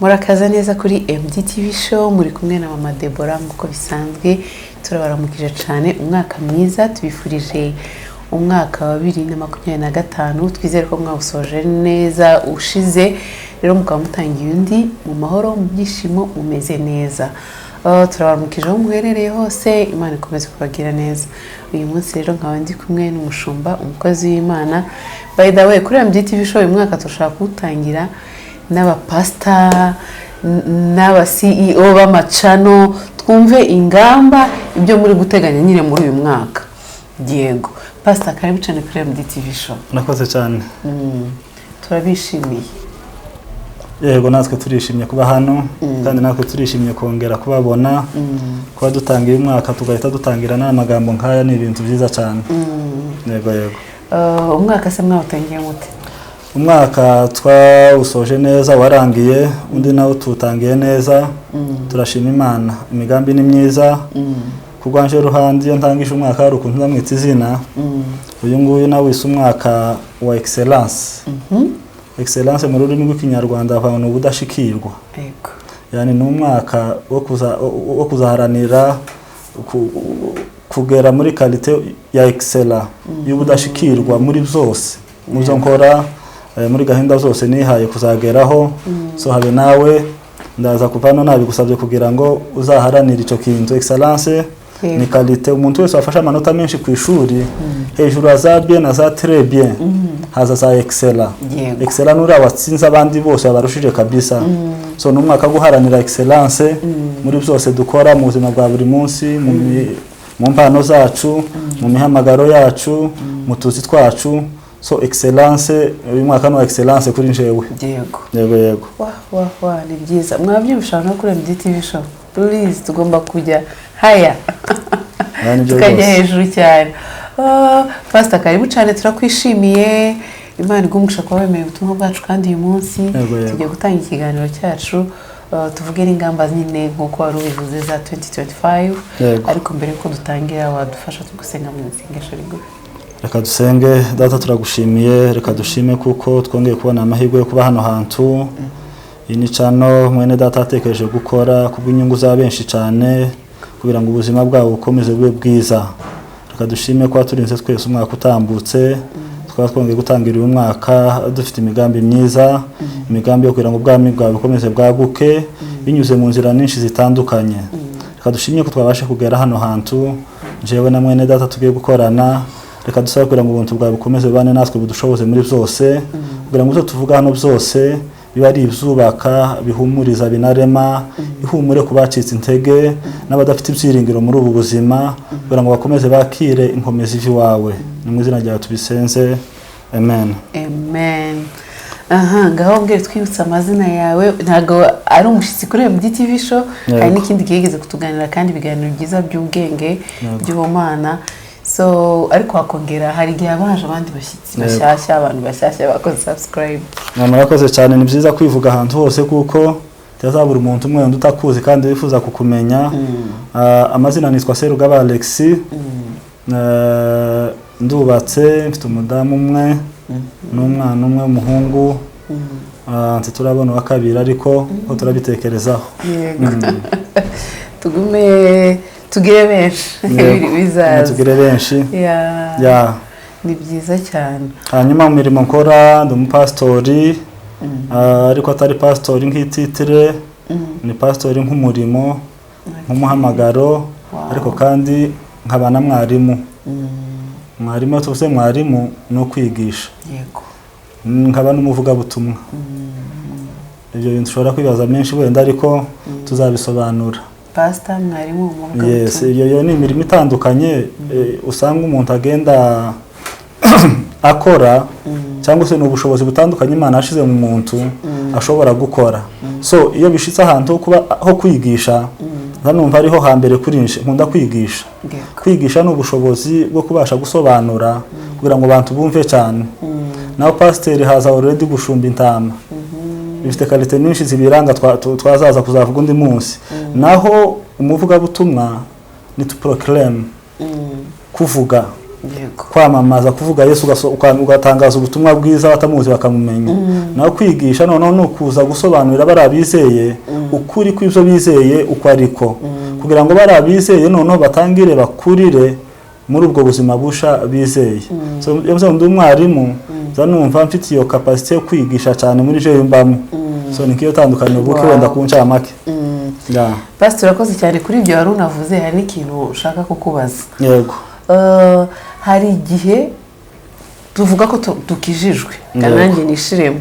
Murakaza neza kuri MDTV Show, muri kumwe na Mama Deborah. Nk'uko bisanzwe, turabaramukije cyane. Umwaka mwiza, tubifurije umwaka wa 2025. Twizere ko mwawusoje neza ushize, rero mukaba mutangiye undi mu mahoro, mu byishimo, mumeze neza. Turabaramukije aho muherereye hose, Imana ikomeze kubagira neza. Uyu munsi rero nkaba ndi kumwe n'umushumba, umukozi w'Imana. By the way, kuri MDTV Show uyu mwaka turashaka kuwutangira n'abapasita n'aba CEO b'ama channel, twumve ingamba, ibyo muri guteganya nyine muri uyu mwaka. Yego pasita, karibu cyane kuri MDTV Show. Murakoze cyane. Turabishimiye. Yego, natwe turishimye kuba hano, kandi natwe turishimye kongera kubabona. Kuba dutangiye umwaka tugahita dutangira n'amagambo nk'aya ni ibintu byiza cyane. Yego. Umwaka se mwawutangiye mute? Umwaka twawusoje neza, warangiye, undi nawo tuwutangiye neza, turashima Imana. Imigambi ni myiza. Ku rwanje ruhande, iyo ntangije umwaka hari ukuntu ndamwita izina. Uyu nguyu nawe wise umwaka wa excellence. Excellence mu rurimi rw'Ikinyarwanda bavuga ni ubudashikirwa. Yani ni umwaka wo kuzaharanira kugera muri qualité ya excellence, y'ubudashikirwa muri byose, mu byo nkora, muri gahunda zose nihaye kuzageraho. So habe nawe ndaza kuva hano nabigusabye kugira ngo uzaharanire icyo kintu. Excellence ni qualité. Umuntu wese wafashe amanota menshi ku ishuri, hejuru ya za bien na za très bien haza za excellent. Excellent nuriya watsinze abandi bose, babarushije kabisa. So ni umwaka wo guharanira excellence muri byose dukora mu buzima bwa buri munsi, mu mpano zacu, mu mihamagaro yacu, mu tuzi twacu. So excellence, uyu mwaka ni uwa excellence kuri njyewe. Yego. Wa wa wa, ni byiza. Mwabyumvisha no kuri MDTV Show, please, tugomba kujya haya. Aya nibyo tukajya rwose. hejuru cyane. Pastor, karibu cyane, turakwishimiye. Imana iguhe kuba wemeye ubutumwa bwacu, kandi uyu munsi Yego. tugiye gutanga ikiganiro cyacu, tuvuge n'ingamba nyine nk'uko wari ubivuze za 2025. Ariko mbere y'uko dutangira, wadufasha tugusenga mu isengesho rigufi? Reka dusenge. Data, turagushimiye. Reka dushime kuko twongeye kubona amahirwe yo kuba hano hantu. Iyi ni channel mwene data yatekereje gukora kubw'inyungu za benshi cyane, kugira ngo ubuzima bwabo bukomeze bube bwiza. Reka dushime ko waturinze twese umwaka utambutse, tukaba twongeye gutangira uyu mwaka dufite imigambi myiza, imigambi yo kugira ngo ubwami bwawe bukomeze bwaguke binyuze mu nzira nyinshi zitandukanye. Reka dushimye ko twabashe kugera hano hantu, njyewe na mwene data tugiye gukorana. Reka dusabe kugira ngo ubuntu bwawe bukomeze bubane natwe, budushoboze muri byose, kugira ngo ibyo tuvuga hano byose bibe ari ibyubaka, bihumuriza, binarema ihumure ku bacitse intege n'abadafite ibyiringiro muri ubu buzima, kugira ngo bakomeze bakire inkomezi iwawe. Ni mu izina ryawe tubisenze, amen. Amen. Aha ngaho mbwira, twibutse amazina yawe. Ntabwo ari umushyitsi kuri MDTV Show, hari n'ikindi gihe yigeze kutuganira, kandi ibiganiro byiza by'ubwenge, by'ubumana. So ariko wakongera, hari igihe habaje abandi bashyitsi bashyashya, abantu bashyashya bakoze subscribe. Murakoze cyane. Ni byiza kwivuga ahantu hose kuko utazabura umuntu umwe wenda utakuzi kandi wifuza kukumenya. Amazina nitwa Serugaba Alexis. Ndubatse, mfite umudamu umwe n'umwana umwe w'umuhungu. Ntiturabona uwa kabiri, ariko ko turabitekerezaho. Yego, tugume tugire benshi. Bizaza. Tugire benshi. Ya. Ni byiza cyane. Hanyuma mu mirimo nkora, ndi umupasitori, ariko atari pasitori nk'i titre, ni pasitori nk'umurimo, nk'umuhamagaro. Ariko kandi nkaba na mwarimu. Mwarimu, iyo tuvuze mwarimu ni ukwigisha. Nkaba n'umuvugabutumwa. Ibyo bintu ushobora kwibaza menshi wenda, ariko tuzabisobanura. Pasita, mwarimu, umuvugabutumwa. Iyo ni imirimo itandukanye, usanga umuntu agenda akora, cyangwa se ni ubushobozi butandukanye Imana yashyize mu muntu ashobora gukora. So iyo bishitse ahantu ho kuba ho kwigisha, numva ariho hambere kuri nje. Nkunda kwigisha. Kwigisha ni ubushobozi bwo kubasha gusobanura kugira ngo abantu bumve cyane. Naho pasiteri haza already gushumba intama, bifite qualité nyinshi zibiranga, twazaza kuzavuga undi munsi. Naho umuvugabutumwa ni to proclaim, kuvuga. Kwamamaza, kuvuga Yesu, ugatangaza ubutumwa bwiza, batamuzi bakamumenya. Naho kwigisha noneho ni ukuza gusobanurira bariya bizeye ukuri kw'ibyo bizeye uko ariko, kugira ngo bariya bizeye noneho batangire bakurire muri ubwo buzima busha bizeye. So iyo mvuze ngo ndi umwarimu, nza numva mfite iyo capacité yo kwigisha cyane muri je mbamo. So ni kiyo tandukaniro buke wenda ku ncamake. Yeah. Pastor, urakoze cyane kuri ibyo wari unavuze. Hari n'ikintu ushaka kukubaza. Yego. Hari igihe tuvuga ko dukijijwe, kandi nanjye nishiremo,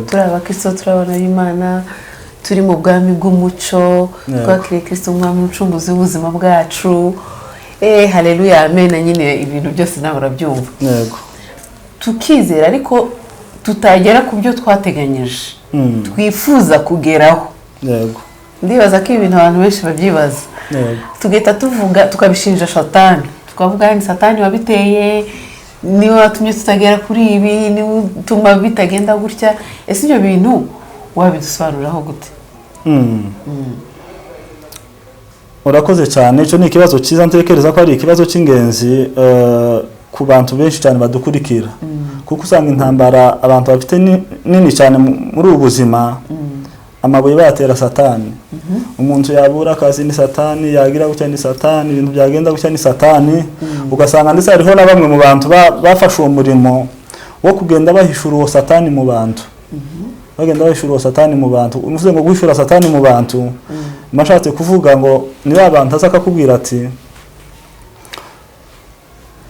turi abakristo, turi abana b'Imana, turi mu bwami bw'umuco, twakiriye Kristo umwami umucunguzi w'ubuzima bwacu, haleluya, amen. Nyine ibintu byose nawe urabyumva. Tukizera, ariko tutagera ku byo twateganyije, twifuza kugeraho. Ndibaza ko ibintu abantu benshi babyibaza, tugahita tuvuga, tukabishinja Satani, tukavuga ni Satani wabiteye, niwe watumye tutagera kuri ibi, niwe utuma bitagenda gutya. Ese ibyo bintu wabidusobanuriraho gute? Urakoze cyane. Icyo ni ikibazo cyiza, ntekereza ko ari ikibazo cy'ingenzi ku bantu benshi cyane badukurikira, kuko usanga intambara abantu bafite nini cyane muri ubu buzima, amabuye bayatera Satani. Umuntu yabura akazi ni Satani, yagira gutya ni Satani, ibintu byagenda gutya ni Satani. Ugasanga ndetse hariho na bamwe mu bantu bafashe uwo murimo wo kugenda bahishura uwo Satani mu bantu, bagenda bahishura uwo Satani mu bantu. Uvuze ngo guhishura Satani mu bantu, mashatse kuvuga ngo ni ba bantu aza akakubwira ati: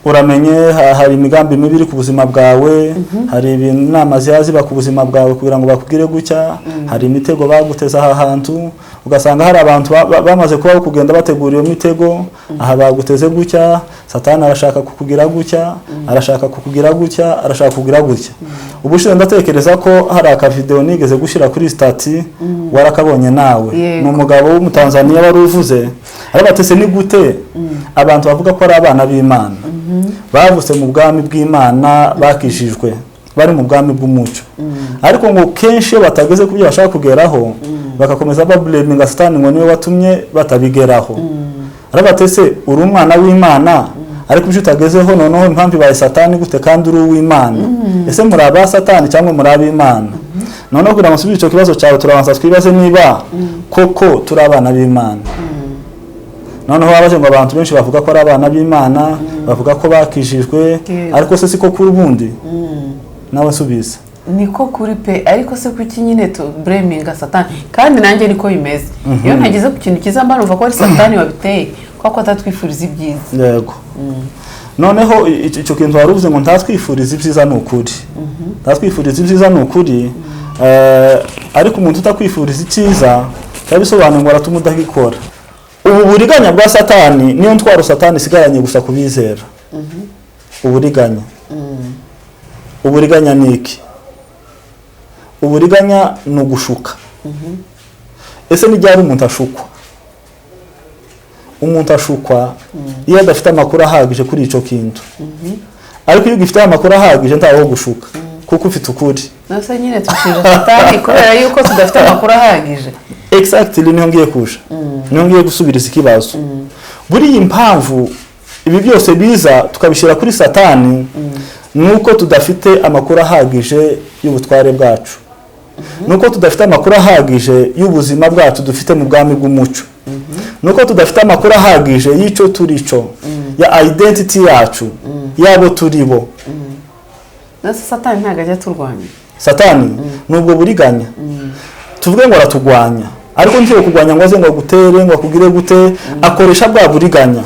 "Uramenye hari imigambi mibi iri ku buzima bwawe, hari ibintu, inama ziba ziba ku buzima bwawe kugira ngo bakubwire gutya, hari imitego baguteze aha hantu." Ugasanga hari abantu bamaze kubaho kugenda bategura iyo mitego: aha baguteze gutya, Satani arashaka kukugira gutya, arashaka kukugira gutya, arashaka kukugira gutya. Ubushize ndatekereza ko hari akavideo nigeze gushyira kuri status, warakabonye nawe. Yego. Ni umugabo w'Umutanzaniya wari uvuze, aravuga ati: "Ese ni gute abantu bavuga ko ari abana b'Imana, bavutse mu bwami bw'Imana, bakijijwe, bari mu bwami bw'umucyo, ariko ngo kenshi iyo batageze ku byo bashaka kugeraho bagakomeza bablaminga Satani ngo niwe watumye batabigeraho?" Aravuga ati: "Ese uri umwana w'Imana, ariko ibyo utagezeho noneho impamvu ibaye Satani gute kandi uri uw'Imana? Ese muri aba Satani cyangwa muri ab'Imana?" Noneho kugira ngo nsubize icyo kibazo cyawe, turabanza twibaze niba koko turi abana b'Imana. Noneho wabaze ngo abantu benshi bavuga ko ari abana b'Imana, bavuga ko bakijijwe, ariko se siko kuri ubundi? Nawe nsubiza. Niko kuri pe, ariko se kuki nyine tublaminga Satani? Kandi nanjye niko bimeze, iyo ntageze ku kintu cyiza mba numva ko ari Satani wabiteye, kuko atatwifuriza ibyiza. Yego. Noneho icyo kintu wari uvuze ngo ntatwifuriza ibyiza, ni ukuri, ntatwifuriza ibyiza ni ukuri. Ariko umuntu utakwifuriza icyiza biba bisobanuye ngo aratuma udagikora. Ubu buriganya bwa Satani niyo ntwaro Satani isigaranye gusa ku bizera. Uburiganya, uburiganya ni iki? Uburiganya ni ugushuka. Ese ni ryari umuntu ashukwa? Umuntu ashukwa iyo adafite amakuru ahagije kuri icyo kintu. Ariko iyo ugifite amakuru ahagije, ntawe wo gushuka kuko ufite ukuri. Nase nyine tushinja Satani kubera yuko tudafite amakuru ahagije? Exactly, niho ngiye kuja, niho ngiye gusubiriza ikibazo. Buriya impamvu ibi byose biza tukabishyira kuri Satani ni uko tudafite amakuru ahagije y'ubutware bwacu, ni uko tudafite amakuru ahagije y'ubuzima bwacu dufite mu bwami bw'umuco, ni uko tudafite amakuru ahagije y'icyo turi cyo, ya identity yacu, y'abo turi bo. Nase Satani ntabwo ajya aturwanya? Satani ni ubwo buriganya. Tuvuge ngo aratugwanya, ariko ntiyo kurwanya ngo aze ngo agutere, ngo akugire gute. Akoresha bwa buriganya,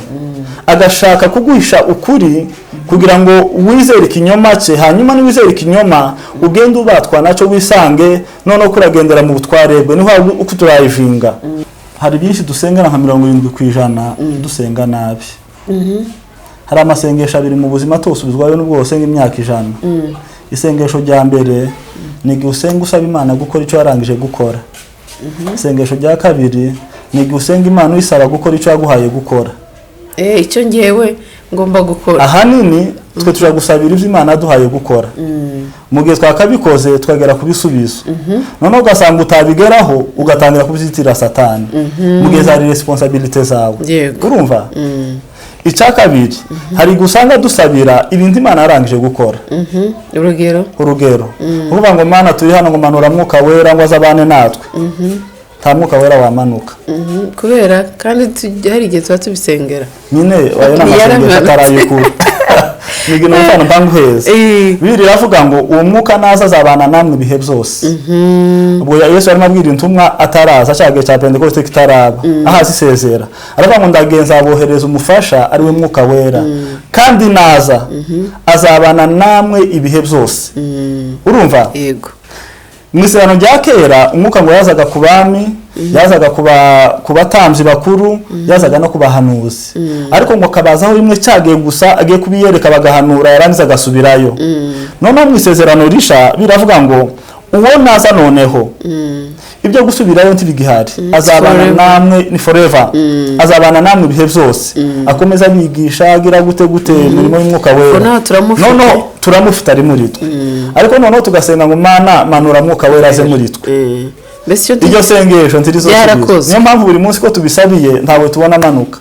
agashaka kuguhisha ukuri kugira ngo wizere ikinyoma cye. Hanyuma niwizere ikinyoma, ugende ubatwa nacyo, wisange noneho kuragendera mu butware bwe. Niho uko turayivinga. Hari byinshi dusengera, nka 70% dusenga nabi. Hari amasengesho abiri mu buzima tosubizwayo n'ubwo usenga imyaka 100. Isengesho rya mbere ni igihe usenga usaba Imana gukora icyo yarangije gukora. Isengesho rya kabiri ni igihe usenga Imana uyisaba gukora icyo yaguhaye gukora. Icyo ngewe ngomba gukora. Ahanini twe tujya gusabira ibyo Imana yaduhaye gukora, mu gihe twakabikoze tukagera ku bisubizo. Noneho ugasanga utabigeraho, ugatangira kubyitira Satani mu gihe zari responsabilité zawe. Urumva? Icya kabiri, hari igihe usanga dusabira ibintu Imana yarangije gukora. Urugero? Urugero, uvuga ngo: "Mana, turi hano," ngo: "Manura Mwuka Wera ngo azabane natwe." Nta Mwuka Wera wamanuka. Kubera kandi hari igihe tuba tubisengera. Nyine ayo ni amasengesho Yaramanutse. atarayikura ni ibintu mfano mbanguheza. Bibiliya iravuga ngo uwo Mwuka naza azabana namwe ibihe byose. Ubwo Yesu arimo abwira intumwa ataraza, cya gihe cya Pentekoste kitaraba, aho azisezera, aravuga ngo: "Ndagenza abohereza umufasha, ari we Mwuka Wera, kandi naza azabana namwe ibihe byose." Urumva? Yego. Mu Isezerano rya Kera, Umwuka ngo yazaga ku bami, yazaga ku batambyi bakuru, yazaga no ku bahanuzi, ariko ngo akabazaho rimwe cyagiye gusa agiye kubiyereka, bagahanura, yarangiza agasubirayo. Noneho mu Isezerano Risha biravuga ngo uwo naza noneho ibyo gusubirayo ntibigihari, azabana Forever. namwe, ni forever, azabana namwe ibihe byose, akomeza abigisha, agira gute gute imirimo y'Umwuka Wera. Noneho turamufite. Noneho turamufite, ari muri twe, ariko noneho tugasenga ngo: "Mana, manura Mwuka Wera aze muri twe." Mbese icyo Iryo sengesho ntirizosubizwa. Byarakozwe. Niyo mpamvu buri munsi ko tubisabiye ntabwo tubona amanuka.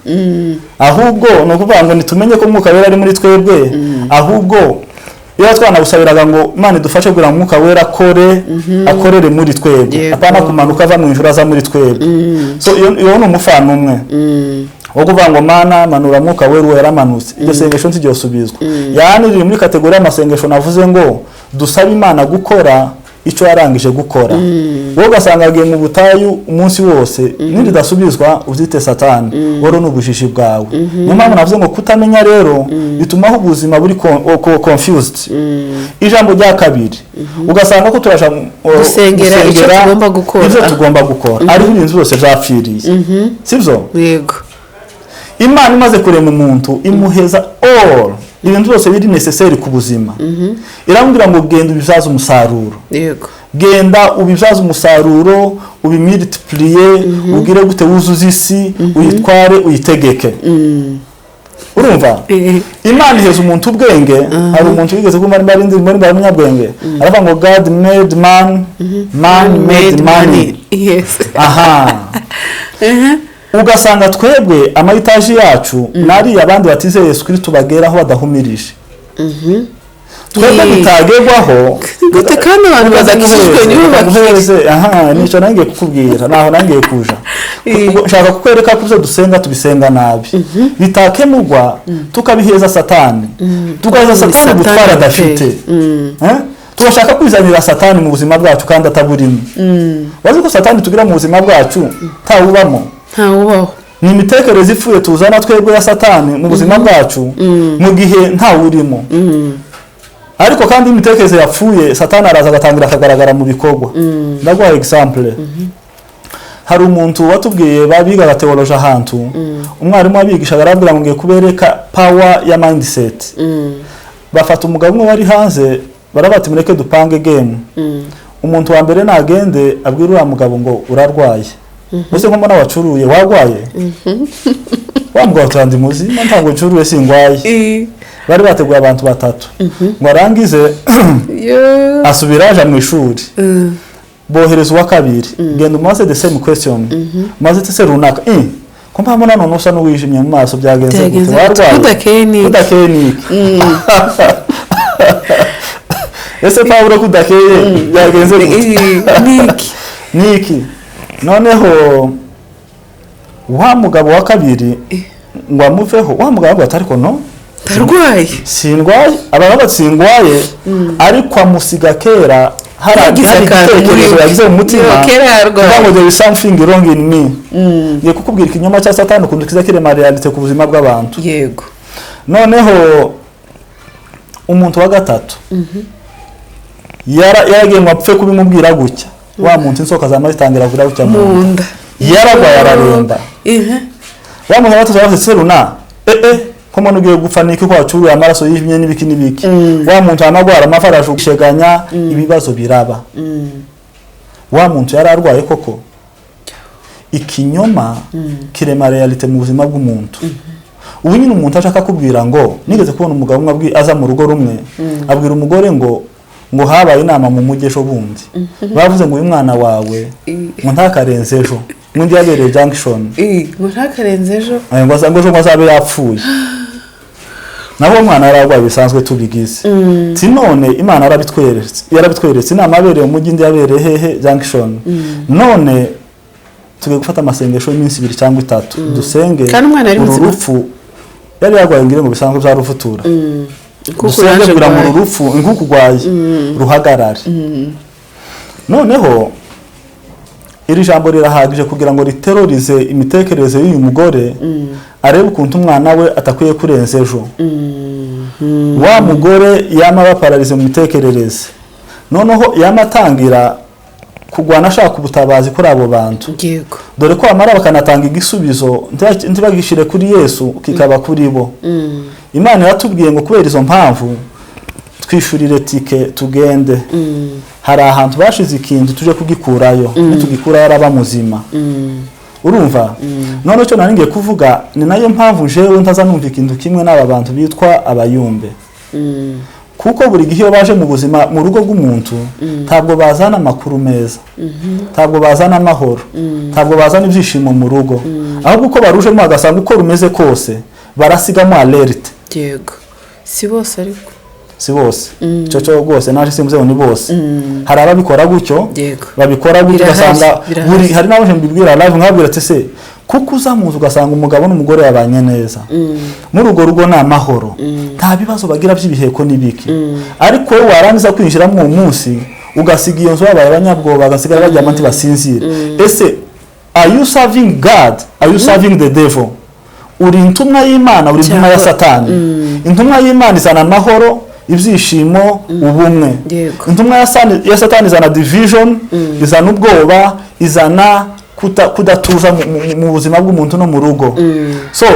Ahubwo ni ukuvuga ngo nitumenye ko Umwuka Wera ari muri twebwe. Ahubwo iyo twanawusabiraga ngo Imana idufashe kugira ngo Umwuka Wera akore, akorere muri twebwe, apana kumanuka ava mu ijuru aza muri twebwe. So iyo ni umufano umwe wo kuvuga ngo: "Mana, manura Mwuka Wera." Uwo yaramanutse. Iryo sengesho ntiryosubizwa. Yani riri muri catégorie y'amasengesho navuze ngo dusaba Imana gukora icyo yarangije gukora. Wowe ugasanga agiye mu butayu umunsi wose, niridasubizwa uzite Satani, wowe ni ubujiji bwawe. Niyo mpamvu navuze ngo kutamenya rero bitumaho ubuzima buri confused. Ijambo rya kabiri, ugasanga ko turaja Gusengera icyo tugomba gukora. Ibyo tugomba gukora, ariho ibintu byose byapfiriye, sibyo? Yego. Imana imaze kurema umuntu, imuheza all ibintu byose biri nécessaire ku buzima. Iramubwira ngo: "Genda ubibyaze umusaruro." "Genda ubibyaze umusaruro, ubimultipliye, ugire gute, wuzuze isi, uyitware, uyitegeke." Urumva, Imana iheza umuntu ubwenge. Hari umuntu wigeze kumva, nimba ari indirimbo, nimba ari umunyabwenge, aravuga ngo: "God made man, man made money." Aha ugasanga twebwe amayitaji yacu n'ariya abandi batizeye Yesu Kristo bageraho badahumirije, twebwe bitagerwaho. Gute kandi abantu badakijijwe nibo bakiri? Nguhereze, aha nicyo nangiye kukubwira, naho nangiye kuja. Ubwo nshaka kukwereka ko ibyo dusenga tubisenga nabi, bitakemurwa, tukabiheza Satani, tugaheza Satani Satani ubutwara adafite. Eh? Tugashaka kwizanira Satani mu buzima bwacu kandi ataburimo. Wazi ko Satani tugira mu buzima bwacu ntawubamo? Ntawubaho. Ni imitekerereze ipfuye tuzana twebwe ya Satani mu buzima bwacu mu gihe ntawurimo. Ariko kandi iyo imitekerereze yapfuye, Satani araza agatangira akagaragara mu bikorwa. Ndaguha example. Hari umuntu watubwiye, babigaga théologie ahantu, umwarimu wabigishaga arabwira ngo: "Ngiye kubereka power ya mindset." Bafata umugabo umwe wari hanze, barabati: "Mureke dupange game. Umuntu wa mbere nagende abwira uriya mugabo ngo urarwaye. Ese ko mbona wacuruye, warwaye?" Wa mugabo ati: "Ndi muzima, ntabwo ncuruye, singwaye." Bari bateguye abantu batatu ngo arangize. Asubira aja mu ishuri. Bohereza uwa kabiri: "Genda umubaze the same question." Maze ese runaka, ko mpamvu none usa n'uwijimye mu maso, byagenze gute? Byagenze gute? Warwaye? Kudakeye ni iki? Kudakeye ni iki? Ese Pawulo, kudakeye byagenze gute?" Ni iki? Ni iki? Noneho wa mugabo wa kabiri ngo amuveho, wa mugabo avuga ati: "Ariko no Ndarwaye. sindwaye." Abantu bati: "Sindwaye," ariko amusiga kera hari Yagize hari akantu muri igitekerezo we. yagize mu mutima Yo, kera yarwaye. kuvuga ngo: "There is something wrong in me." Ngiye kukubwira ikinyoma cya Satani ukuntu kiza kirema réalité ku buzima bw'abantu. Noneho umuntu wa gatatu yaragiye ngo apfe kubimubwira gutya, wa muntu insoka zamaze zitangira kugira gutya mu mu nda. Nda. Yararwaye, araremba. Wa muntu wa gatatu yaravuze: "Seruna, ko mbona ugiye gupfa, niki ko wacuruye amaraso yijimye n'ibiki n'ibiki?" Wa muntu amagwara amafi, arasheganya, ibibazo biraba. Wa muntu yari arwaye koko. Ikinyoma kirema réalité mu buzima bw'umuntu. Ubu nyine umuntu ashaka kubwira ngo, nigeze kubona umugabo umwe aza mu rugo rumwe, abwira umugore ngo habaye inama mu mujyi ejo bundi, bavuze ngo uyu mwana wawe ngo ntakarenze ejo. N'undi yabereye junction. Ngo ntakarenze ejo. Ngo ejo ngo azabe yapfuye. Nabo umwana yararwaye bisanzwe tubigize. Ti none Imana yarabitweretse, inama yabereye mu mujyi, indi yabereye hehe? Junction. None tugiye gufata amasengesho y'iminsi 2 cyangwa 3, dusenge Kandi umwana yari uru muzima? rupfu. Yari yarwaye ngira ngo bisanzwe bya rufutura. Kuko Dusenge yaje kugira ngo urwaye. uru rupfu nk'uku urwaye ruhagarare. Noneho iri jambo rirahagije kugira ngo riterorize imitekerereze y'uyu mugore, arebe ukuntu umwana we atakwiye kurenza ejo. Wa mugore yama aba paralysé mu mitekerereze, noneho yama atangira kurwana ashaka ubutabazi kuri abo bantu, dore ko bamara bakanatanga igisubizo ntibagishire kuri Yesu, kikaba kuri bo. Imana iratubwiye ngo kubera izo mpamvu twishurire tike tugende, hari ahantu bashize ikintu, tuje kugikurayo, nitugikurayo araba muzima. Urumva none icyo nari ngiye kuvuga, ni nayo mpamvu jewe ntaza numva ikintu kimwe n'aba bantu bitwa abayumbe, kuko buri gihe iyo baje mu buzima mu rugo rw'umuntu, ntabwo bazana amakuru meza, ntabwo bazana amahoro, ntabwo bazana ibyishimo mu rugo. Ahubwo uko barujemo bagasanga uko rumeze kose, barasigamo alerte. Yego, si bose ariko. Si bose, icyo cyo rwose naje simvuze ngo ni bose. Hari ababikora gutyo, babikora gutyo, ugasanga Birahari. buri hari n'abo mbibwira live, nkabwira ati: "Se kuko uza mu nzu ugasanga umugabo n'umugore babanye neza, muri urwo rugo ni amahoro, nta bibazo bagira by'ibiheko n'ibiki, ariko wowe warangiza kwinjiramo uwo munsi ugasiga iyo nzu babaye abanyabwoba, bagasigara baryama ntibasinzire. Ese are you serving God? Are you serving the devil? Uri intumwa y'Imana? Uri intumwa ya Satani?" Intumwa y'Imana izana amahoro, ibyishimo, ubumwe. Intumwa ya Satani izana division, izana ubwoba, izana kudatuza mu buzima bw'umuntu no mu rugo. So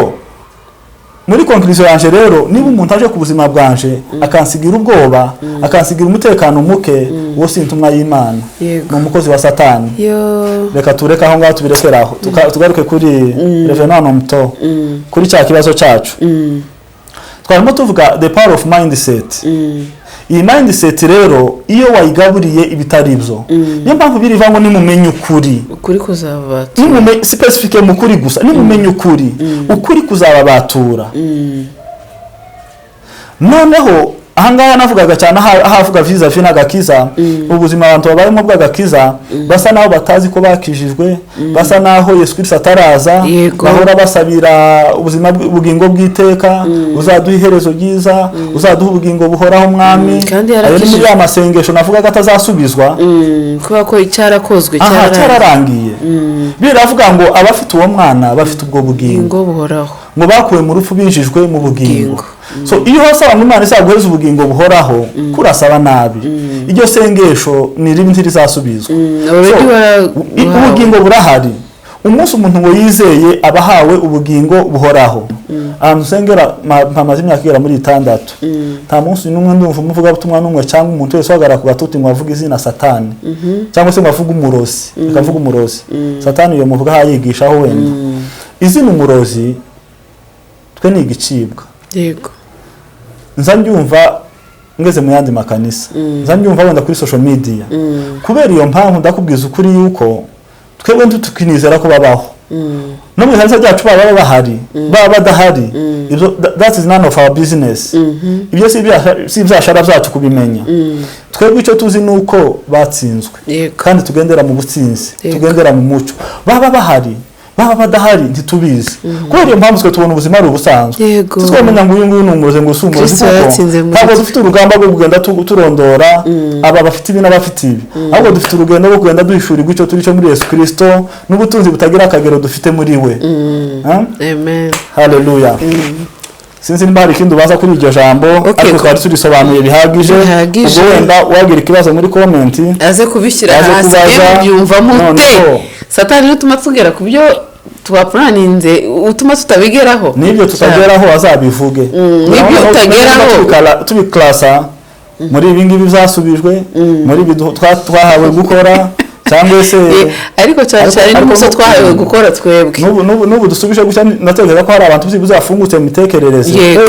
muri conclusion yanje rero, niba umuntu aje ku buzima bwanje akansigira ubwoba, akansigira umutekano muke, uwo si intumwa y'Imana, ni umukozi wa Satani. Yo. Reka tureke aho ngaho, tubirekere aho. Tugaruke kuri revenant muto, kuri cya kibazo cyacu twarimo tuvuga, the power of mindset. Iyi mindset rero, iyo wayigaburiye ibitari byo, niyo mpamvu biriva ngo nimumenye ukuri, Ukuri kuzabatura. nimumenye specific mu kuri gusa, nimumenye ukuri, ukuri kuzababatura. Noneho ahangaha navugaga cyane ahavuga vis-à-vis n'agakiza. Ubuzima abantu babayemo bw'agakiza, basa naho batazi ko bakijijwe, basa naho Yesu Kristo ataraza, bahora basabira ubuzima ubugingo bw'iteka, uzaduha iherezo ryiza, uzaduha ubugingo buhoraho, Mwami. Kandi Ayo ni muri yarakijijwe. ya masengesho navugaga atazasubizwa. Kubera ko icyarakozwe Aha cyararangiye. Cyararangiye. Biravuga ngo abafite uwo mwana bafite ubwo bugingo Ubugingo buhoraho. ngo bakuwe mu rupfu binjijwe mu bugingo. Bugingo. So iyo usaba ngo Imana izaguhereze ubugingo buhoraho, kurasaba nabi, iryo sengesho ni ribi, ntirizasubizwa. Already So, ubugingo burahari. Umunsi umuntu ngo yizeye aba ahawe ubugingo buhoraho. Ahantu usengera mpamaze imyaka igera muri 6, nta munsi n'umwe ndumva umuvugabutumwa n'umwe cyangwa umuntu wese uhagarara ku gatuti ngo avuge izina Satani, cyangwa se ngo avuge umurozi. Reka avuge umurozi. Satani iyo muvuga aho yigishaho wenda izina umurozi, twe ni igicibwa. Nza mbyumva ngeze mu yandi makanisa, nza mbyumva wenda kuri social media. Kubera iyo mpamvu ndakubwiza ukuri yuko twebwe ntitukinizera ko babaho no mu ikanisa ryacu. Baba bahari, baba badahari, ibyo that is none of our business. Ibyo si ibyashara byacu kubimenya. Twebwe icyo tuzi ni uko batsinzwe, kandi tugendera mu butsinzi, tugendera mu muco. Baba bahari, baba badahari, ntitubizi. Kubera iyo mpamvu twe tubona ubuzima ari ubusanzwe. Ntitwamenya ngo uyu nguyu ni umurozi, ngo si umurozi, Kristo kuko yaratsinze muri ntabwo twe. dufite urugamba rwo kugenda turondora aba bafite ibi n'abafite ibi, ahubwo dufite urugendo rwo kugenda duhishurirwa icyo turi cyo muri Yesu Kristo n'ubutunzi butagira akagero dufite muri we. Ha? Amen. Haleluya. Sinzi niba hari ikindi ubaza kuri iryo jambo, ariko twari turisobanuye bihagije. Bihagije. Ubwo wenda wagira ikibazo muri comment, aze kubishyira aze hasi. kubaza. Emwe, byumva mute? Noneho. Satani utuma tugera ku byo twapuraninze, utuma tutabigeraho. N'ibyo tutageraho azabivuge. N'ibyo utageraho. Tubikarasa muri ibi ngibi byasubijwe, muri ibi twahawe gukora, cyangwa se Ariko cyane cyane ariko n'umuco twahawe gukora twebwe. N'ubu dusubije gutya, ndatekereza ko hari abantu byibuze bafungutse mu mitekerereze. Yego.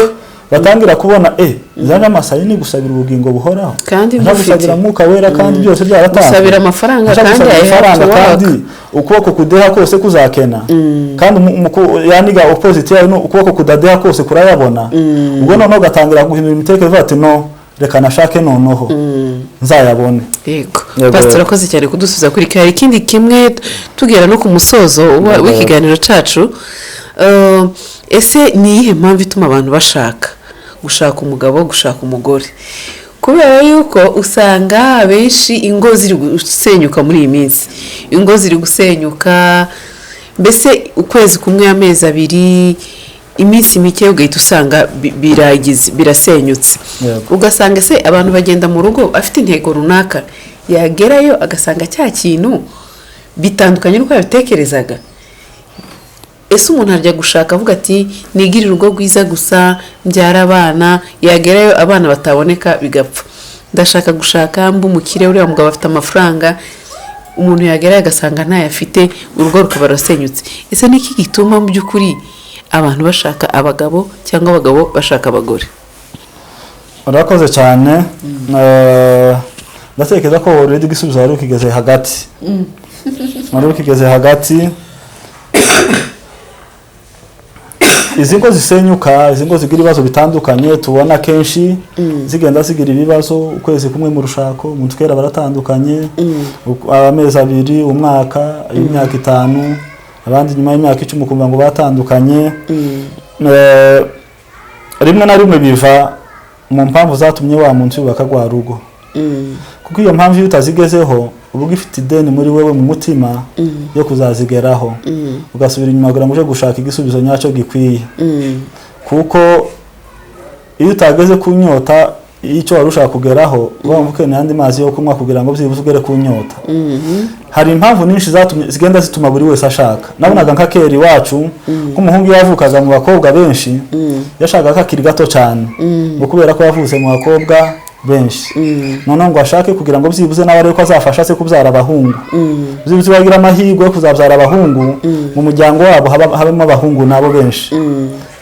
Batangira kubona zaje amasayini gusabira ubugingo buhoraho, Kandi nja bufite. gusabira Mwuka Wera kandi byose byaratanzwe, Gusabira amafaranga nja kandi gusabira I have amafaranga to work. kandi ukuboko kudeha kose kuzakena, kandi yaniga opposite yayo ni ukuboko kudadeha kose kurayabona. Ubwo noneho ugatangira guhindura imitekerereze ati: "No, reka nashake noneho nzayabone." Yego. Yego. Pastor, urakoze cyane kudusubiza kuri hari ikindi kimwe, tugera no ku musozo w'ikiganiro cyacu. Ese ni iyihe mpamvu ituma abantu bashaka gushaka umugabo, gushaka umugore? Kubera yuko usanga abenshi ingo ziri gusenyuka muri iyi minsi, ingo ziri gusenyuka, mbese ukwezi kumwe, amezi 2, iminsi mike, ugahita usanga biragize birasenyutse. Ugasanga se abantu bagenda mu rugo afite intego runaka, yagerayo agasanga cya kintu bitandukanye n'uko yabitekerezaga. Ese umuntu arajya gushaka avuga ati: "Nigire urugo rwiza gusa, mbyara abana", yagerayo abana bataboneka bigapfa? "Ndashaka gushaka mba umukire, uriya mugabo afite amafaranga", umuntu yagerayo agasanga ntayo afite, urugo rukaba rurasenyutse. Ese ni iki gituma mu by'ukuri abantu bashaka abagabo cyangwa abagabo bashaka abagore? Urakoze cyane. Ndatekereza ko already igisubizo wari ukigeze hagati, wari ukigeze hagati. Izi ngo zisenyuka, izi ngo zigira ibibazo bitandukanye tubona kenshi zigenda zigira ibibazo, ukwezi kumwe mu rushako umuntu kera baratandukanye, amezi 2, umwaka, imyaka 5, abandi nyuma y'imyaka 10 ukumva ngo batandukanye. Rimwe na rimwe biva mu mpamvu zatumye wa muntu yubaka rwa rugo, kuko iyo mpamvu iyo utazigezeho uba ugifite ideni muri wewe mu mutima yo kuzazigeraho, ugasubira inyuma kugira ngo uje gushaka igisubizo nyacyo gikwiye, kuko iyo utageze ku nyota y'icyo wari ushaka kugeraho, uba wumva ukeneye andi mazi yo kunywa kugira ngo byibuze ugere ku nyota. Hari impamvu nyinshi zatumye zigenda zituma buri wese ashaka. Nabonaga nka kera iwacu, nk'umuhungu iyo yavukaga mu bakobwa benshi, yashakaga kakiri gato cyane, ngo kubera ko yavutse mu bakobwa benshi, noneho ngo ashake kugira ngo byibuze nawe arebe ko azafasha se kubyara abahungu, byibuze bagira amahirwe yo kuzabyara abahungu, mu muryango wabo habamo abahungu nabo benshi.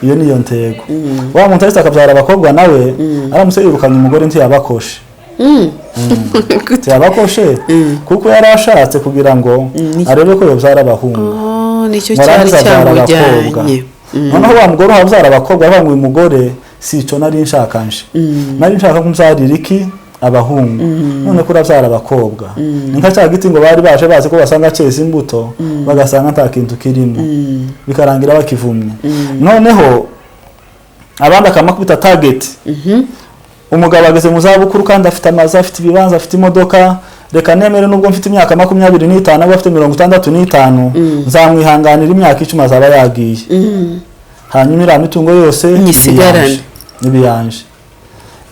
Iyo niyo ntego. Wa muntu ahise akabyara abakobwa, nawe aramutse yirukanye umugore ntiyabakoshe, ntiyabakoshe, kuko yari ashatse kugira ngo arebe ko yobyara abahungu. Oh, nicyo cyari Warangiza abyara abakobwa. cyamujyanye. Noneho wa mugore wabyara abakobwa avuga ngo: "Uyu mugore si icyo nari nshaka, nje nari nshaka ko mbyarira iki? Abahungu. None ko urabyara abakobwa." Ni nka cya giti ngo bari baje bazi ko basanga cyeza imbuto, bagasanga nta kintu kirimo, bikarangira bakivumye. Noneho abandi akamakubita target: umugabo ageze mu zabukuru kandi afite amazu, afite ibibanza, afite imodoka, reka nemere nubwo mfite imyaka 25 aba afite 65, nzamwihanganira imyaka 10 azaba yagiye, hanyuma iriya mitungo yose Nyisigarane. ibiyanje.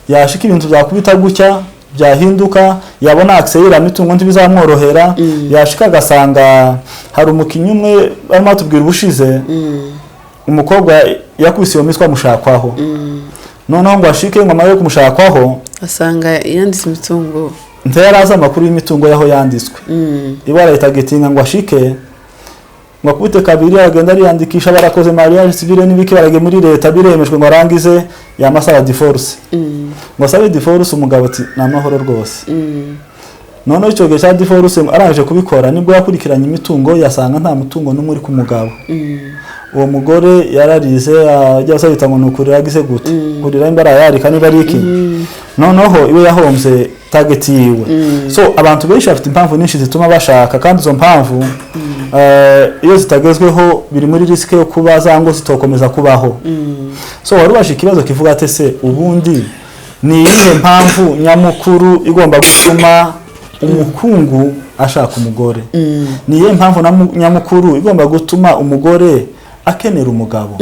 Yashika ibintu byakubita gutya byahinduka, yabona accès y'iriya mitungo ntibizamworohera, yashika agasanga hari umukinnyi umwe barimo batubwira ubushize, umukobwa yakubise iyo miswa amushakwaho, noneho ngo ashike ngo amare kumushakwaho, asanga yanditse imitungo. Ntiyari azi amakuru y'imitungo y'aho yanditswe. Ibara itagitinga ngo ashike ngo akubite kabiri, agenda ariyandikisha, barakoze mariage civile n'ibiki, baragiye muri leta biremejwe, ngo arangize yamasaba divorce, ngo asabe divorce, umugabo ati: "Ni amahoro rwose." Noneho icyo gihe cya divorce arangije kubikora, nibwo yakurikiranye imitungo, yasanga nta mutungo n'umwe uri ku mugabo. Uwo mugore yararize, ajya asabita ngo ni ukurira, agize gute, kurira imba arayarika niba ari iki. Noneho iwe yahombye target yiwe. So abantu benshi bafite impamvu nyinshi zituma bashaka, kandi izo mpamvu iyo zitagezweho biri muri risk yo kuba za ngo zitokomeza kubaho. So wari ubasha ikibazo kivuga ati: "Se ubundi ni iyihe mpamvu nyamukuru igomba gutuma umukungu ashaka umugore? Ni iyihe mpamvu nyamukuru igomba gutuma umugore akenera umugabo?"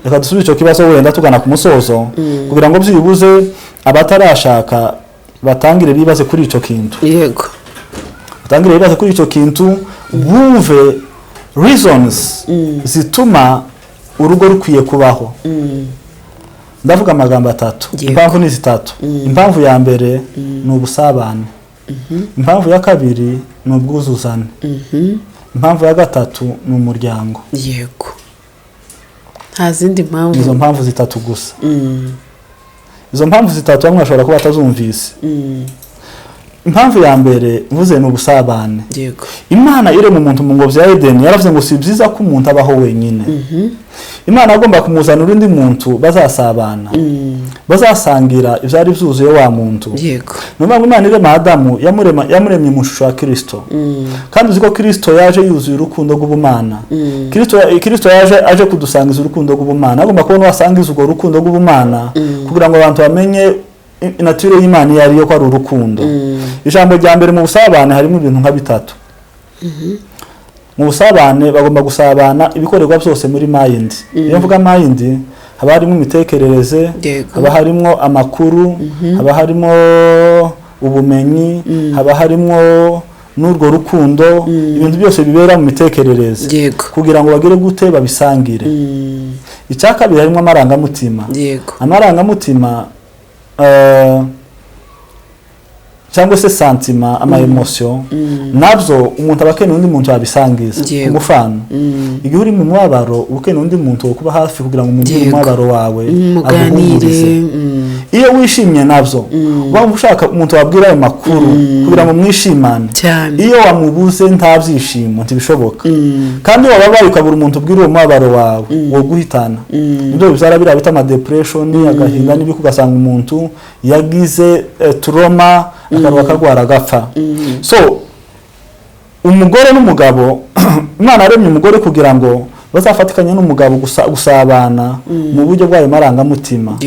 Reka dusubize icyo kibazo wenda tugana ku musozo, kugira ngo byibuze abatarashaka batangire bibaze kuri icyo kintu. Batangire bibaze kuri icyo kintu, bumve reasons zituma urugo rukwiye kubaho. Ndavuga amagambo atatu. Impamvu ni zitatu. Impamvu ya mbere ni ubusabane, impamvu ya kabiri ni ubwuzuzane, impamvu ya gatatu ni umuryango. Yego, Nta zindi mpamvu. Izo mpamvu zitatu gusa. Izo mpamvu zitatu bamwe bashobora kuba batazumvise. Impamvu ya mbere mvuze ni ubusabane. Imana irema umuntu mu ngobyi ya Edeni, yaravuze ngo si byiza ko umuntu abaho wenyine. Imana agomba kumuzanira undi muntu bazasabana, bazasangira ibyari byuzuye wa muntu. Ni ukuvuga ngo Imana irema Adamu, yamuremye mu ishusho ya Kirisito. Kandi uzi ko Kirisito yaje yuzuye urukundo rw'ubumana. Kirisito yaje aje kudusangiza urukundo rw'ubumana. Agomba kubona uwasangiza urwo rukundo rw'ubumana kugira ngo abantu bamenye nature y'Imana iyo ariyo, ko ari urukundo. Ijambo rya mbere, mu busabane harimo ibintu nka bitatu. Mu busabane bagomba gusabana ibikorerwa byose muri mind. Iyo mvuga mind, haba harimo imitekerereze, haba harimo amakuru, haba harimo ubumenyi, haba harimo n'urwo rukundo, ibintu byose bibera mu mitekerereze, kugira ngo bagere gute babisangire. Icya kabiri, harimo amarangamutima. Amarangamutima cyangwa se sentiments, ama émotions, nabyo umuntu aba akeneye undi muntu yabisangiza. Umufano, igihe uri mu mubabaro, uba ukeneye undi muntu wo kuba hafi kugira ngo umubwire umubabaro wawe, Muganire. aguhumurize. Iyo wishimye, nabyo uba ushaka umuntu wabwira ayo makuru kugira ngo mwishimane. Iyo wamubuze, nta byishimo, ntibishoboka. Kandi iyo wababaye ukabura umuntu ubwira uwo mubabaro wawe, wo guhitana, nibyo bibyara biriya bita ama depression, agahinda n'ibiki, ugasanga umuntu yagize trauma, akaruha, akarwara, agapfa. So umugore n'umugabo, Imana yaremye umugore kugira ngo bazafatikanye n'umugabo gusabana mu buryo bw'ayo marangamutima.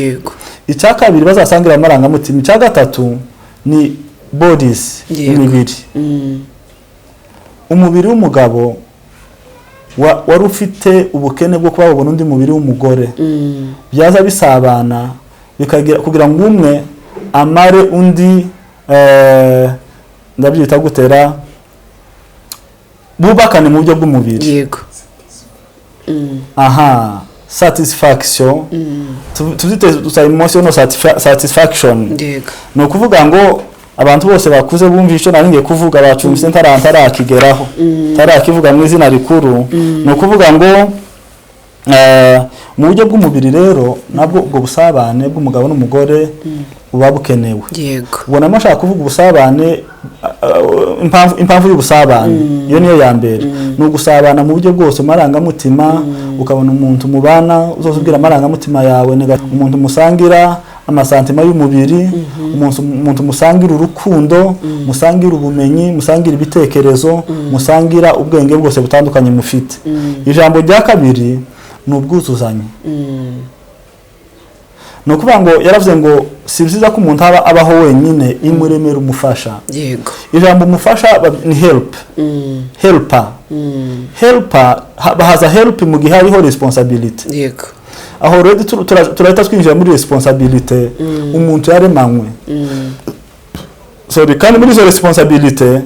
Icya kabiri, bazasangira amarangamutima. Icya gatatu ni bodies, imibiri. Umubiri w'umugabo wari ufite ubukene bwo kuba wabona undi mubiri w'umugore, byaza bisabana bikagira kugira ngo umwe amare undi, ndabyita gutera, bubakane mu buryo bw'umubiri. Aha satisfaction, tubyite emotional satisfaction. Ni ukuvuga ngo abantu bose bakuze bumva icyo nari ngiye kuvuga, bacumbise ntarakigeraho, ntarakivuga mu izina rikuru. Ni ukuvuga ngo mu buryo bw'umubiri rero nabwo ubwo busabane bw'umugabo n'umugore buba bukenewe. Ubonamo ashaka kuvuga ubusabane, impamvu y'ubusabane iyo niyo ya mbere, ni ugusabana mu buryo bwose, mu marangamutima, ukabona umuntu mubana uzoza ubwira amarangamutima yawe, umuntu musangira ama sentiments y'umubiri, umuntu musangira urukundo, musangira ubumenyi, musangira ibitekerezo, musangira ubwenge bwose butandukanye mufite. Ijambo rya kabiri ni ubwuzuzanye. Ni ukuvuga ngo yaravuze ngo si byiza ko umuntu aba abaho wenyine, imuremera umufasha. Ijambo umufasha ni help, helper. Helper, bahaza help mu gihe hariho responsibility. Aho rero turahita twinjira muri responsibility umuntu yaremanywe. Sorry, kandi muri izo responsibility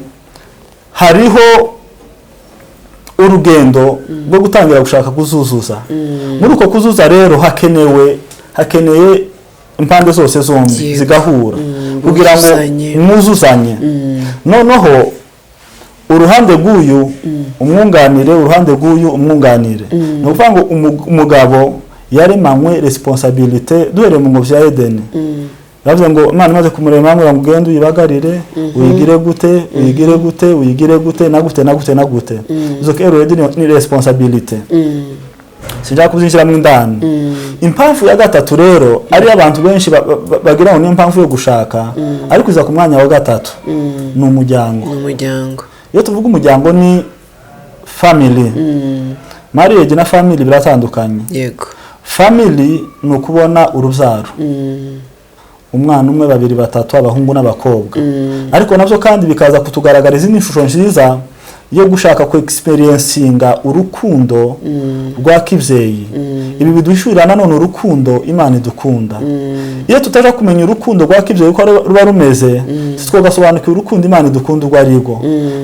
hariho urugendo rwo gutangira gushaka kuzuzuza. Muri uko kuzuza rero hakeneye impande zose zombi zigahura kugira ngo Mwuzuzanye. mwuzuzanye. Noneho uruhande rw'uyu umwunganire, uruhande rw'uyu umwunganire. Ni ukuvuga ngo umugabo yaremanywe responsibility duhereye mu ngobyi ya Edeni. Yavuze ngo Imana imaze kumurema ngo ugende uyibagarire, uyigire gute, uyigire gute, uyigire gute, na gute, na gute, na gute. Izo already ni responsibility, sinshaka kubyinjiramo indani. Impamvu ya gatatu rero, ariyo abantu benshi bagira ngo niyo mpamvu yo gushaka, ariko iza ku mwanya wa gatatu, ni umuryango. Ni umuryango. Iyo tuvuga umuryango ni family. Marriage na family biratandukanye. Family ni ukubona urubyaro, umwana umwe, babiri, batatu, abahungu n'abakobwa. Ariko nabyo kandi bikaza kutugaragariza indi shusho nziza yo gushaka ku experiencinga urukundo rwa kibyeyi. Ibi biduhishurira nanone urukundo Imana idukunda. Iyo tutaja kumenya urukundo rwa kibyeyi uko ruba rumeze, twogasobanukirwa urukundo Imana idukunda urwo ari rwo.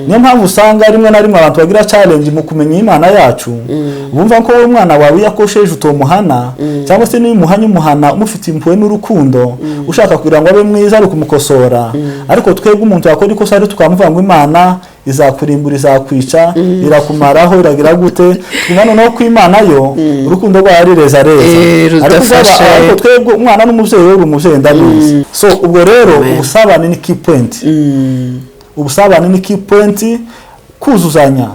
Niyo mpamvu usanga rimwe na rimwe abantu bagira challenge mu kumenya Imana yacu, bumva ko wowe umwana wawe iyo akosheje utomuhana, cyangwa se niyo umuhanye umuhana umufitiye impuhwe n'urukundo, ushaka kugira ngo abe mwiza, ari ukumukosora. Ariko twebwe umuntu yakora ikosa ari tukamuvuga ngo Imana Izakurimbura, izakwica, irakumaraho, iragira gute? Twumva noneho ko Imana yo urukundo rwayo ari reza reza. Eh, Ariko rudafashe. Ariko twebwe umwana n'umubyeyi, we uri umubyeyi ndabizi. So ubwo rero ubusabane ni key point. Ubusabane ni key point, kuzuzanya,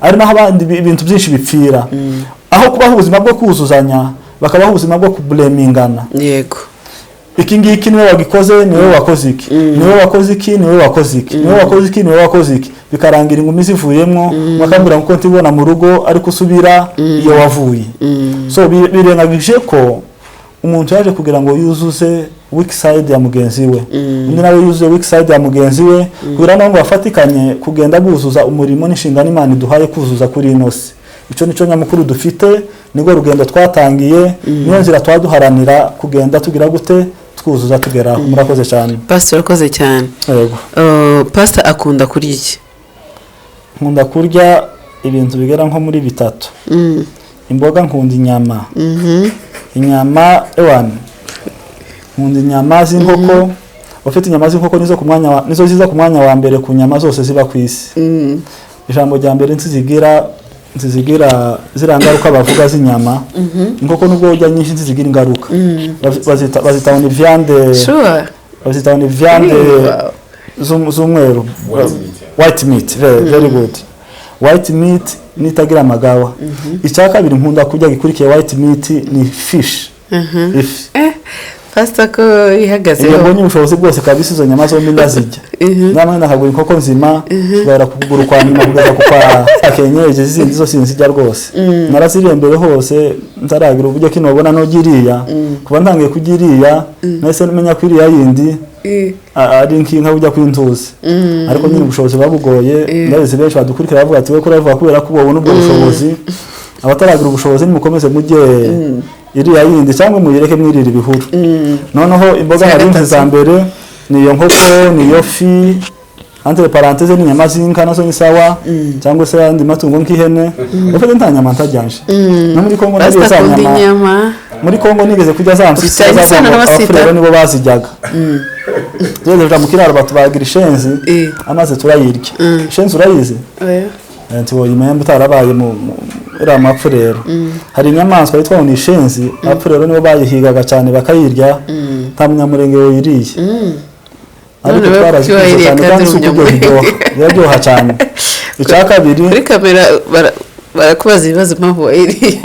ari naho abandi ibintu byinshi bipfira. Aho kubaho ubuzima bwo kuzuzanya, bakabaho ubuzima bwo kublamingana. Iki ngiki niwe wagikoze, niwe wakoze iki, niwe wakoze iki, niwe wakoze iki, niwe wakoze iki, niwe wakoze iki, bikarangira ingumi zivuyemwo, bakambwira ngo ntibona mu rugo ariko usubira iyo wavuye. So birengagije ko umuntu yaje kugira ngo yuzuze weak side ya mugenzi we, undi nawe yuzuze weak side ya mugenzi we, kugira ngo bafatikanye kugenda buzuza umurimo n'inshingano Imana iduhaye kuzuza kuri ino si. Icyo nicyo nyamukuru dufite, nibwo rugendo twatangiye, niyo nzira twaduharanira kugenda tugira gute, twuzuza tugera. Murakoze cyane. Pastor, urakoze cyane. Yego. Pastor akunda kurya iki? Nkunda kurya ibintu bigera nko muri bitatu. Imboga, nkunda inyama. Inyama ewani, nkunda inyama z'inkoko. Ufite inyama z'inkoko nizo ku mwanya nizo ziza ku mwanya wa mbere ku nyama zose ziba ku isi. Ijambo rya mbere, ntizigira ziriya ngaruka bavuga z'inyama. Inkoko nubwo urya nyinshi ntizigira ingaruka. Bazita ngo ni viande. Bazita ngo ni viande z'umweru. White meat, yeah. White meat, very, very good. White meat nitagira amagawa. Icya kabiri nkunda kurya gikurikiye white meat ni fish, ifi. Eh, pastor ko Iyo ihagazeho. mbonye ubushobozi bwose kabisa, izo nyama zombi ndazirya. Namwe nakagura inkoko nzima guhera ku kuguru kwa nyuma kugeza ku kwa kenyeje. Zindi zo sinzijya rwose, naraziriye mbere hose ntaragira uburyo kino ubona no iriya. Kuba ntangiye kurya iriya, nahise menya ko iriya yindi ari nk'inka ujya kw'intuzi, ariko nyine ubushobozi buba bugoye. Ndabizi benshi badukurikira bavuga ati: "We ko urabivuga kubera ko ubona ubwo bushobozi." Abataragira ubushobozi, nimukomeze mujye iriya yindi cyangwa muyireke mwirire ibihuru. Noneho imboga Icya hari gatatu. za mbere ni iyo nkoko, ni iyo fi, entre parenthèses n'inyama z'inka nazo ni sawa, cyangwa se ayandi matungo nk'ihene. Ufite nta nyama ntajyanje no muri Kongo nariye Pastor za akunda nyama. inyama. Muri Kongo nigeze kurya za mpyisi. Ufitanye isano n'abasita? Abafurero nibo bazijyaga. Tugeze kuja mu kiraro batubagira ishenzi, amaze turayirya. Ishenzi urayizi? Oya. Nti woyimenya utarabaye mu iriya mapfu. Rero hari inyamaswa yitwa ngo ni ishenzi, abapfu rero nibo bayihigaga cyane bakayirya. Nta munyamurenge woyiriye, ariko None we kuki twarazikunze wayiriye cyane kandi kandi uri si ukuryo umunyamurenge? biryoha, biraryoha cyane. Icya kabiri, Kuri kamera barakubaza ibibazo impamvu wayiriye.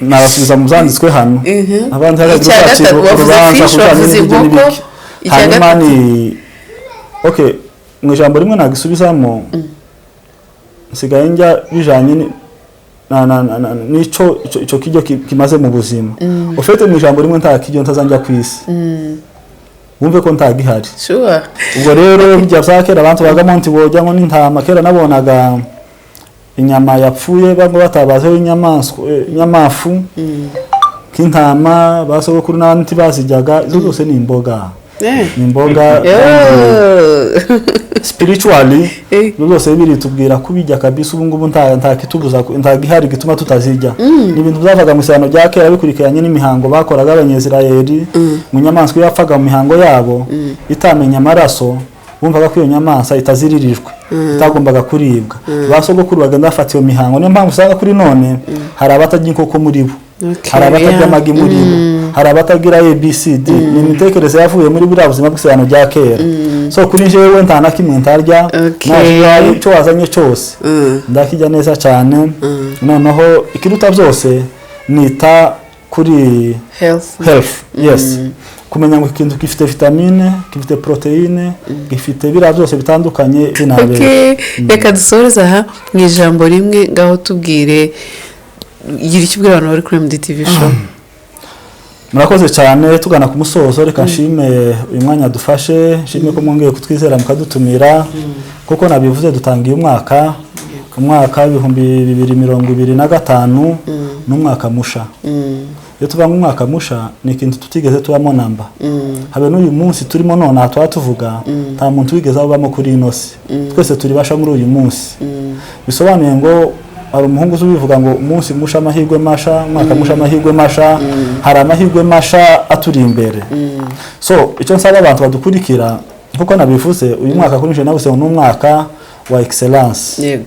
Nabasubiza mu byanditswe hano. Abandi haragira Icya uzacira gatatu, wavuze urubanza fish, ku bijyanye wavuze n'ibiryo inkoko. n'ibiki. Icya Hanyuma gatatu. ni okay, mu ijambo rimwe nagisubizamo, nsigaye njya bijanye n'ico ico kiryo kimaze mu buzima. Ufite mu ijambo rimwe, nta kiryo ntazanjya ku isi, wumve ko ntagihari. Ubwo rero bijya bya kera abantu bagamo nti bojya ngo n'intama. Kera nabonaga inyama yapfuye bamwe batabazeho inyamaswa, inyamafu nk'intama, ba sogokuru n'abandi ntibazijyaga. Izo zose ni imboga, ni imboga. Spiritually, ibyo byose biri tubwira kubijya kabisa. Ubu ngubu nta kitubuza, nta gihari gituma tutazijya. Ni ibintu byavaga mu isano rya kera bikurikiranye n'imihango bakoraga Abanyezirayeli. Mu nyamaswa iyo yapfaga mu mihango yabo itamenya amaraso, bumvaga ko iyo nyamaswa itaziririjwe, itagombaga kuribwa. Ba sogokuru bagenda bafata iyo mihango. Niyo mpamvu usanga kuri none hari abatarya inkoko muri bo, hari abatarya amagi muri bo, hari abatagira ABCD. Ni imitekerereze yavuye muri buriya buzima bw'isezerano rya kera. So kuri jewe nta na kimwe ntarya. Naje icyo wazanye cyose ndakijya neza cyane. Noneho ikiruta byose, nita kuri health. Health, yes. Kumenya ngo ikintu gifite vitamine, gifite poroteyine, gifite biriya byose bitandukanye binabera. Okay. Reka dusoreze aha mu ijambo rimwe. Ngaho tubwire, gira icyo ubwira abantu bari kuri MDTV Show. Murakoze cyane. Tugana ku musozo, reka nshime uyu mwanya dufashe, nshime ko mwongeye kutwizera mukadutumira. Kuko nabivuze, dutangiye umwaka, umwaka w'2025 n'umwaka musha. Iyo tuvuga ngo umwaka musha, ni ikintu tutigeze tubamo namba, habe n'uyu munsi turimo nonaha tuba tuvuga. Nta muntu wigeze abamo kuri ino si, twese turi basha muri uyu munsi. Bisobanuye ngo hari umuhungu uzi ubivuga ngo umunsi musha, amahirwe masha, umwaka musha, amahirwe masha. Hari amahirwe masha aturi imbere. So icyo nsaba abantu badukurikira, nkuko nabivuze, uyu mwaka kuri njye nawe ni umwaka wa excellence,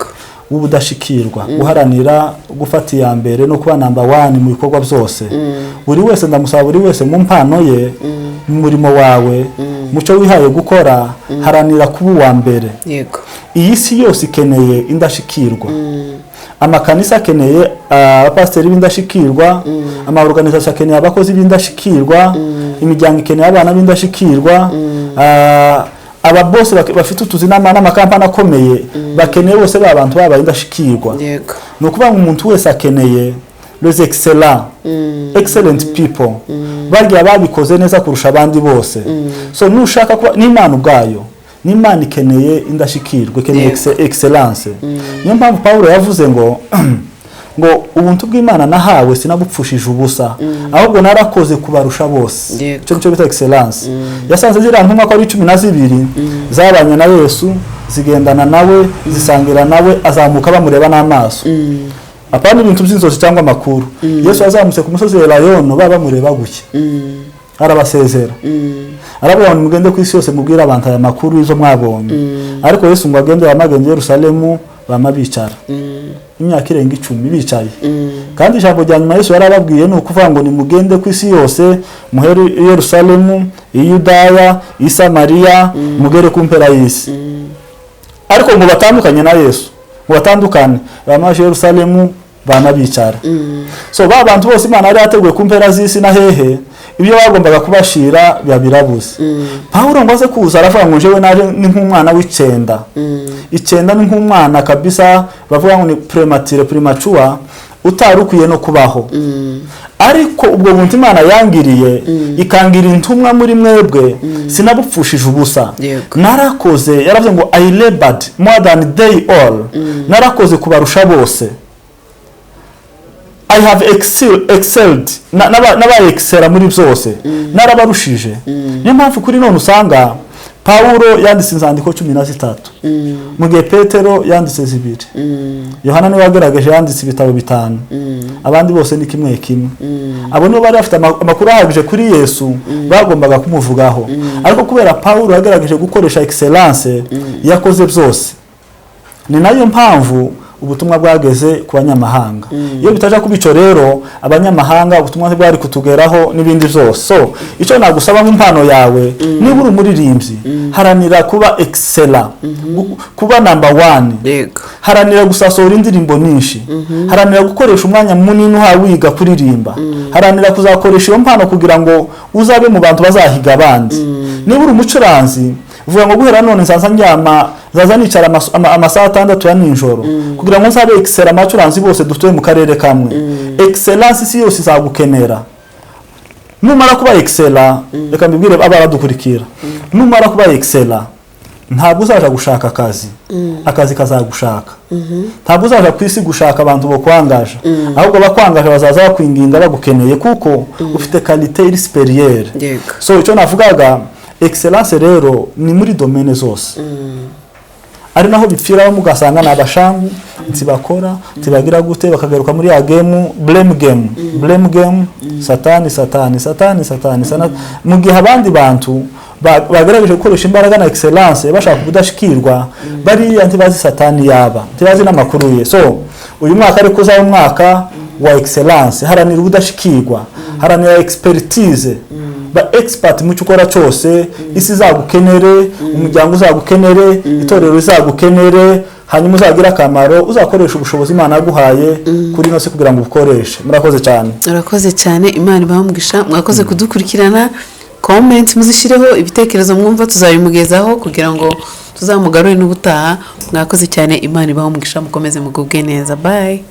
w'ubudashikirwa, guharanira gufata iya mbere no kuba number one mu bikorwa byose. Buri wese, ndamusaba, buri wese mu mpano ye, mu murimo wawe, mu cyo wihaye gukora, haranira kuba uwa mbere. Iyi si yose ikeneye indashikirwa. Amakanisa akeneye abapasiteri b'indashikirwa, amaorganisation akeneye abakozi b'indashikirwa, imiryango ikeneye abana b'indashikirwa, aba bose bafite utuzi n'amakampani akomeye bakeneye bose ba bantu babaye indashikirwa. Ni ukuvuga ngo umuntu wese akeneye les excellents, excellent people, barya babikoze neza kurusha abandi bose. So nushaka kuba n'Imana ubwayo, n'Imana ikeneye indashikirwa, ikeneye excellence. Niyo mpamvu Pawulo yavuze ngo ubuntu bw'Imana nahawe sinabupfushije ubusa, ahubwo narakoze kubarusha bose. Icyo nicyo bita excellence. Yasanze ziriya ntumwa ko ari 12 zabanye na Yesu, zigendana nawe, zisangira nawe, azamuka bamureba n'amaso, apana ibintu by'inzozi cyangwa amakuru. Yesu yazamutse ku musozi wa Elayono baba bamureba gutya, arabasezera, arababwira ngo mugende ku isi yose mubwire abantu aya makuru y'izo mwabonye. Ariko Yesu ngo agende, yamagende i Yerusalemu, bama bicara imyaka irenga 10 bicaye. Kandi ijambo rya nyuma Yesu yarababwiye ni ukuvuga ngo nimugende ku isi yose, muhere i Yerusalemu, i Yudaya, i Samariya, mugere ku mpera y'isi. Ariko ngo batandukanye na Yesu, ngo batandukane, bamaje Yerusalemu bana bicara. So ba bantu bose Imana yari yateguye ku mpera z'isi na hehe, ibyo bagombaga kubashira biba birabuze. Pawulo ngo aze kuza, aravuga ngo jewe naje ni nk'umwana w'icenda. Icenda ni nk'umwana kabisa, bavuga ngo ni prématuré, premature, utari ukwiye no kubaho. Ariko ubwo buntu Imana yangiriye, ikangira intumwa muri mwebwe, sinabupfushije ubusa. Narakoze. Yaravuze ngo "I labored more than they all", narakoze kubarusha bose. "I have excelled", nabaye excella muri byose, narabarushije. Niyo mpamvu kuri none usanga Pawulo yanditse inzandiko 13, mu gihe Petero yanditse zibiri, Yohana niwe wagaragaje, yanditse ibitabo bitanu, abandi bose ni kimwe kimwe. Abo nibo bari bafite amakuru ahagije kuri Yesu, bagombaga kumuvugaho. Ariko kubera Pawulo yagaragaje gukoresha excellence, yakoze byose, ni nayo mpamvu ubutumwa bwageze ku banyamahanga. Iyo bitaja kuba ico rero, abanyamahanga ubutumwa ntibwari kutugeraho n'ibindi byose. So icyo nagusaba nk'impano yawe, niba uri umuririmbyi, haranira kuba excellent, kuba number one. Haranira gusasohora indirimbo nyinshi, haranira gukoresha umwanya munini uhawe wiga kuririmba, haranira kuzakoresha iyo mpano kugira ngo uzabe mu bantu bazahiga abandi. Niba uri umucuranzi, vuga ngo guhera none nzaza ndyama, nzaza nicara amasaha 6 ya nijoro kugira ngo nzabe excellent abacuranzi bose dutuye mu karere kamwe. Excellence isi yose izagukenera. Numara kuba excellent, reka mbibwire abadukurikira, numara kuba excellent ntabwo uzaja gushaka akazi, akazi kazagushaka. Ntabwo uzaja ku isi gushaka abantu bakwangaje, ahubwo abakwangaje bazaza bakwinginga bagukeneye, kuko ufite qualité iri supérieure. So icyo navugaga, excellence rero ni muri domaine zose, ari naho bipfiraho, mugasanga ni abashangu, ntibakora, ntibagira gute, bakagaruka muri ya game, blame game, blame game, satani, satani, satani, satani, satani, mu gihe abandi bantu bagerageje gukoresha imbaraga na excellence bashaka ubudashikirwa, bariya ntibazi satani yaba, ntibazi n'amakuru ye. So uyu mwaka ariko uzaba umwaka wa excellence. Haranira ubudashikirwa, haranira expertise, ba expert mu cyo ukora cyose, isi izagukenere, umuryango uzagukenere, itorero rizagukenere, hanyuma uzagira akamaro, uzakoresha ubushobozi Imana yaguhaye kuri ino si kugira ngo ubukoreshe. Murakoze cyane. Urakoze cyane, Imana ibahe umugisha. Mwakoze kudukurikirana. Comment muzishyireho ibitekerezo mwumva, tuzabimugezaho kugira ngo tuzamugarure n'ubutaha. Mwakoze cyane, Imana ibahe umugisha, mukomeze mugubwe neza. Bye.